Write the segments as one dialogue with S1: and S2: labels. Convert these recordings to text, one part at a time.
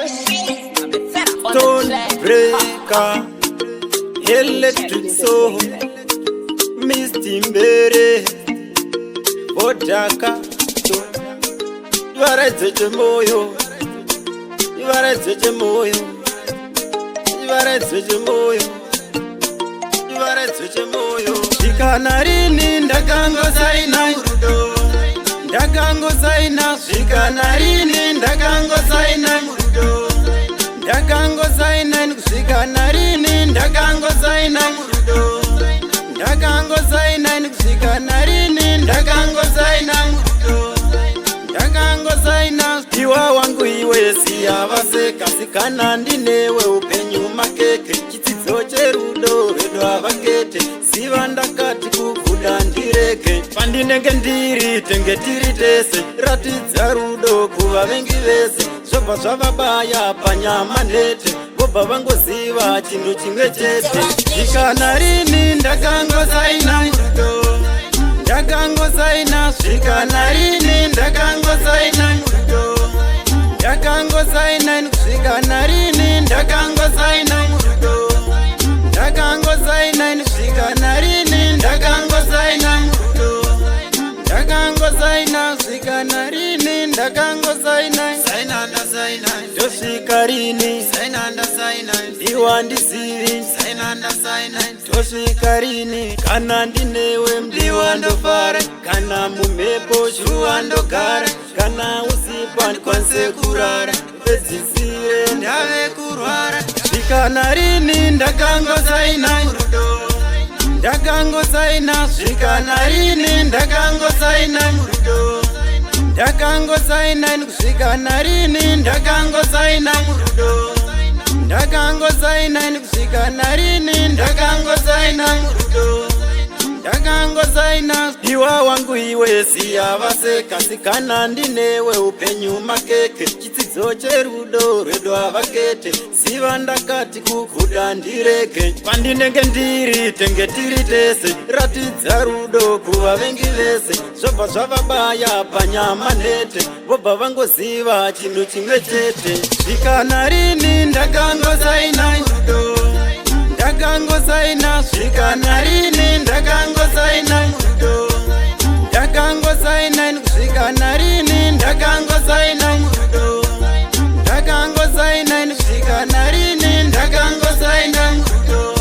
S1: Stone breaker, electric soul, Misty Mbere, Vodaka, Ivaraidzo chemoyo, Ivaraidzo chemoyo, Ivaraidzo chemoyo, Ivaraidzo chemoyo. Zvikana rini ndakangosaina rudo, ndakangosaina. Zvikana rini ndakangosaina rudo, ndakangosaina. Kusvikana rini ndakangosaina rudo, ndakangosaina. Kusvikana rini ndakangosaina rudo, ndakangosaina. Iwa wangu iwe, siya vaseka. Ndinewe upenyu makeke, chitsidzo cherudo rwedu havakete. Ziva ndakati kuguda ndireke, pandinenge ndiri tenge tiri tese. Ratidza rudo kuvavengi vese, zvobva zvavabaya panyama nhete, vobva vangoziva chinhu chimwe chete. Zvikana rini ndakangosaina rudo, ndakangosaina. Zvikana rini ndakangosaina rudo, ndakangosaina. Kusvikana rini ndakangosaina rudo, ndakangosaina. Kusvikana rini ndakangosaina rudo, ndakangosaina. Svikana rini ndakangosaina, ndosvika rini ndiwandizivi, tosvika rini? Kana ndinewe mdiwa ndofara, kana mumhepo shuwa ndogara, kana usipo handikwanise kurara, pedzisire ndave kurwara. Zvikana rini ndakangosaina rudo, ndakangosaina. Zvikana rini ndakangosaina rudo, ndakangosaina. Kusvikana rini ndakangosaina rudo, ndakangosaina. Kusvikana rini ndakangosaina rudo, ndakangosaina. Iwa wangu iwe, siya vaseka. Ndinewe upenyu makeke, chitsidzo cherudo rwedu havakete. Ziva ndakati kuguda ndireke, pandinenge ndiri tenge tiri tese. Ratidza rudo kuvavengi vese, zvobva zvavabaya panyama nhete, vobva vangoziva chinhu chimwe chete. Zvikana rini ndakangosaina rudo, ndakangosaina. Zvikana rini ndakangosaina rudo, ndakangosaina. Kusvikana rini ndakangosaina rudo, ndakangosaina. Kusvikana rini ndakangosaina rudo,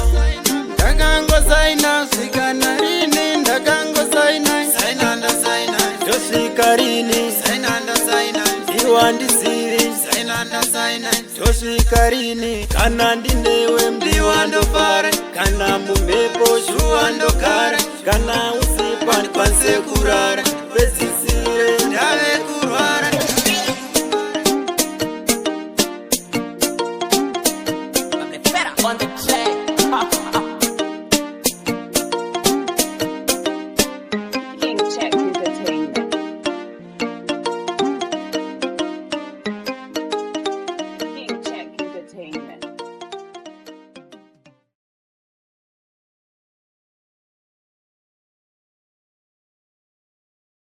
S1: ndakangosaina. Svikana rini ndakangosaina, tosvika rini? Iwandizivi, tosvika rini? Kana ndinewe mdiwa ndofara, kana mumhepo shuwa ndogara, kana usipo handikwanise kurara.